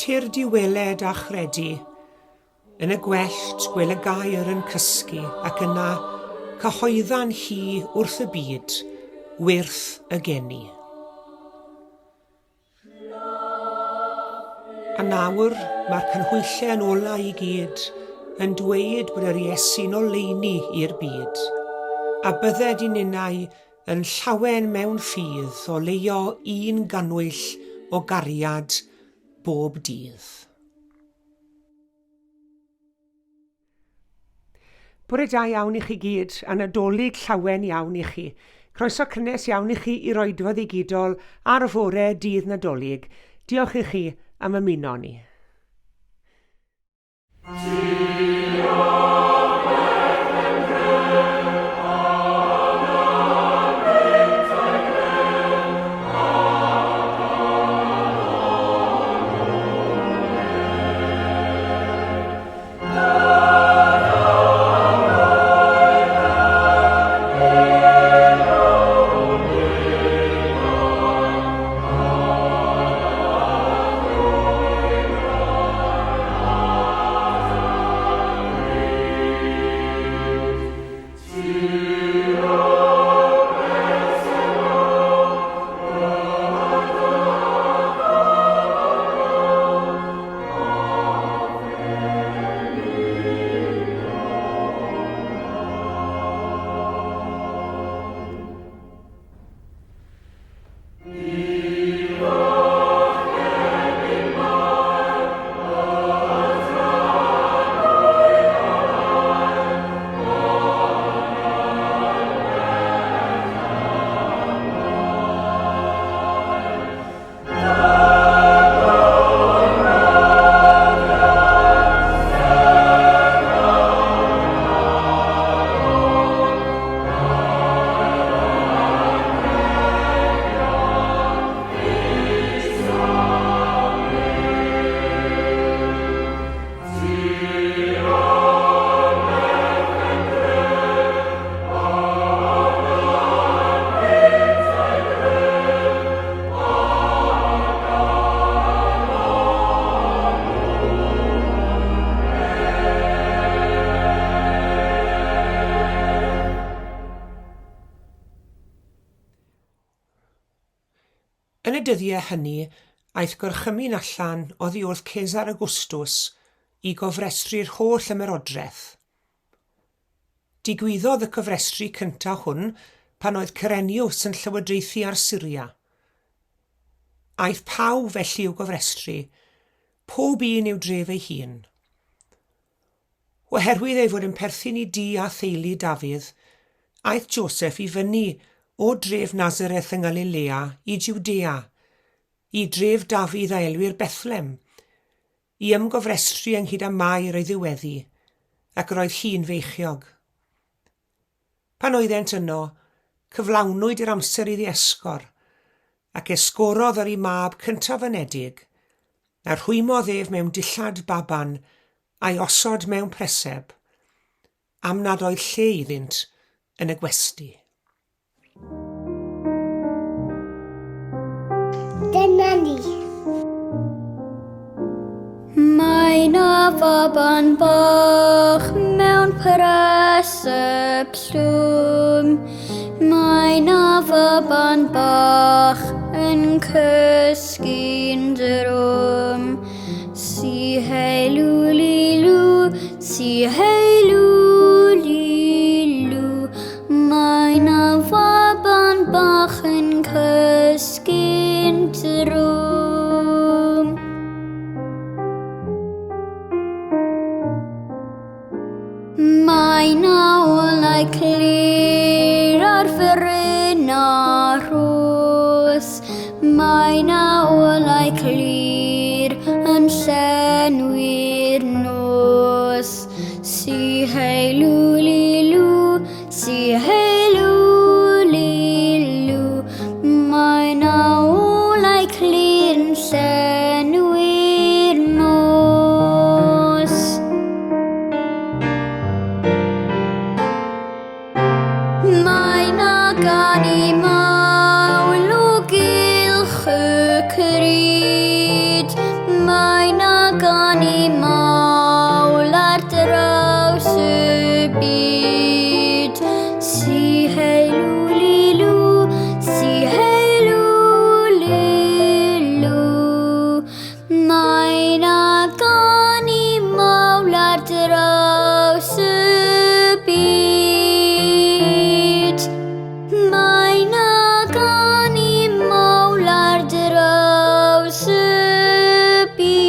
Tyrd i weled a chredu. Yn y gwellt gwel y gair yn cysgu ac yna cyhoedda'n hi wrth y byd, wyrth y geni. A nawr mae'r canhwyllau yn olau i gyd yn dweud bod yr Iesu'n oleuni i'r byd, a bydded i ninnau yn llawen mewn ffydd oleuo un gannwyll o gariad bob dydd. Bore da iawn i chi gyd, a Nadolig llawen iawn i chi. Croeso cynnes iawn i chi i'r Oedfa Ddigidol ar fore dydd Nadolig. Diolch i chi am ymuno ni. Yn y dyddiau hynny, aeth gorchymyn allan oddi wrth Cesar Augustus i gofrestru'r holl ymerodraeth. Digwyddodd y cofrestru cyntaf hwn pan oedd Cyrenius yn llywodraethu ar Syria. Aeth pawb felly i'w gofrestru, pob un i'w dref ei hun. Oherwydd ei fod yn perthyn i dŷ a theulu Dafydd, aeth Joseff i fyny o dref Nasareth yng Ngalilea i Jwdea, i dref Dafydd a elwir Bethlem, i ymgofrestru ynghyd â Mair ei ddiweddu, ac yr oedd hi'n feichiog. Pan oeddent yno, cyflawnwyd yr amser iddi esgor, ac esgorodd ar ei mab cyntaf-anedig, a rhwymodd ef mewn dillad baban, a'i osod mewn preseb, am nad oedd lle iddynt yn y gwesty. Dyna ni. Mae na faban bach mewn preseb llwm. Mae na faban bach yn cysgu'n drwm. Si hei lw li lw, si hei lw li lw. Mae 'na faban bach yn cysgu'n drwm. Mae 'na olau clir ar fryn a rhws. Mae 'na olau clir yn llenwi'r nos. Si hei lw li lw, si hei lw li lw, mae 'na olau clir yn llenwi'r nos. Mae 'na ganu mawl o gylch y cryd, mae 'na ganu mawl ar draws y byd. Si hei lw li lw, si hei lw li lw. Mae 'na ganu mawl ar draws y byd. Mae 'na ganu mawl ar draws y byd.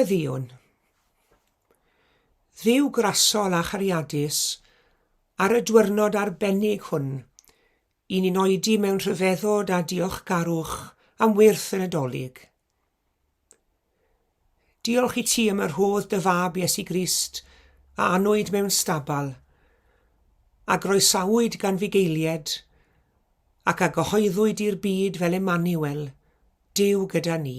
Gweddïwn. Dduw grasol a chariadus, ar y dwyrnod arbennig hwn, i ni'n oedi mewn rhyfeddod a diolchgarwch am wyrth y Nadolig. Diolch i ti am y rhodd dy fab Iesu Grist a anwyd mewn stabal, a groesawyd gan fugeilied, ac a gyhoeddwyd i'r byd fel Emmanuel, Duw gyda ni.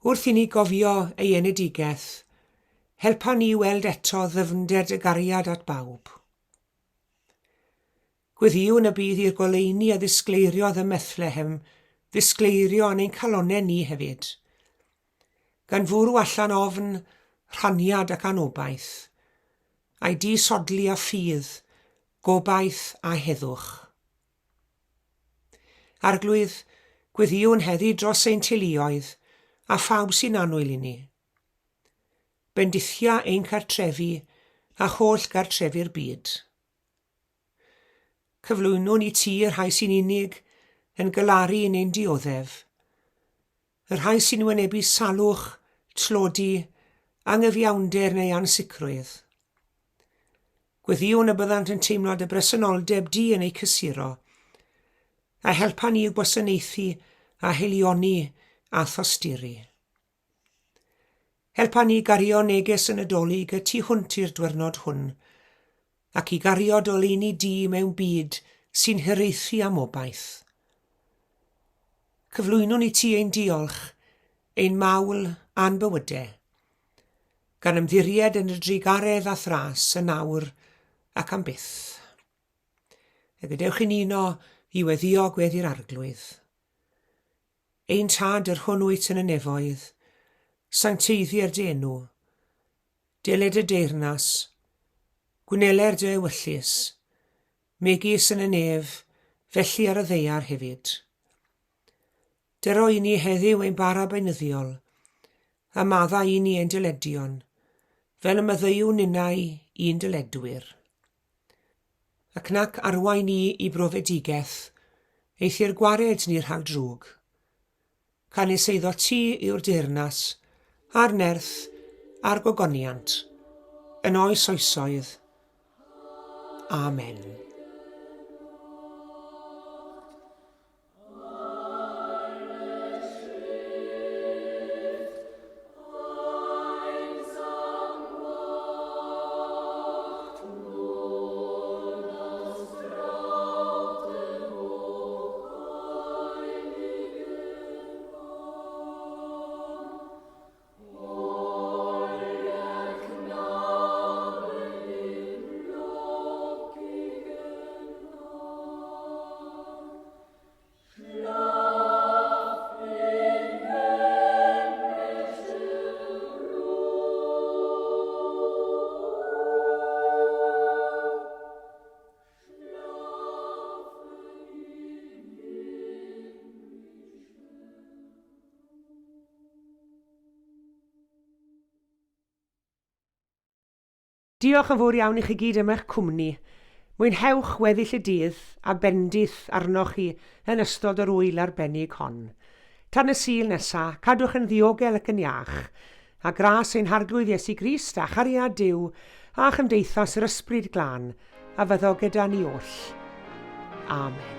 Wrth i ni gofio ei enedigaeth, helpa ni weld eto ddyfnder dy gariad at bawb. Gweddïwn y bydd i'r goleuni a ddisgleiriodd ym Methlehem ddisgleirio yn ein calonnau ni hefyd, gan fwrw allan ofn, rhaniad ac anobaith, a'i disodli â ffydd, gobaith a heddwch. Arglwydd, gweddïwn heddi dros ein teuluoedd a phawb sy'n annwyl i ni. Bendithia ein cartrefi a holl gartrefi'r byd. Cyflwynwn i ti y rhai sy'n unig, yn galaru neu'n dioddef, y rhai sy'n wynebu salwch, tlodi, anghyfiawnder neu ansicrwydd. Gweddïwn y byddant yn teimlo dy bresenoldeb di yn eu cysuro, a helpa ni i'w gwasanaethu a haelioni a thosturi. Helpa ni gario neges y Nadolig y tu hwnt i'r dwyrnod hwn, ac i gario d'oleuni di mewn byd sy'n hiraethu am obaith. Cyflwynwn i ti ein diolch, ein mawl a'n bywyde, gan ymddiried yn y drugaredd a thras yn awr ac am byth. A gadewch i ni uno i weddio gweddi'r Arglwydd. Ein Tad yr hwn wyt yn y nefoedd, sancteiddier dy enw, deled y deyrnas, gwneler dy ewyllys, megis yn y nef, felly ar y ddaear hefyd. Dyro i ni heddiw ein bara beunyddiol, a maddau i ni ein dyledion, fel y maddeuwn ninnau i'n dyledwyr. Ac nac arwain ni i brofedigaeth, eithr gwared ni rhag drwg. Canys eiddo ti yw'r deyrnas, a'r nerth, a'r gogoniant, yn oes oesoedd. Amen. Diolch yn fawr iawn i chi gyd am eich cwmni. Mwynhewch weddill y dydd a bendith arnoch chi yn ystod yr ŵyl arbennig hon. Tan y Sul nesa, cadwch yn ddiogel ac yn iach. A gras ein Harglwydd Iesu Grist a chariad Duw a chymdeithas yr Ysbryd Glân a fyddo gyda ni oll. Amen.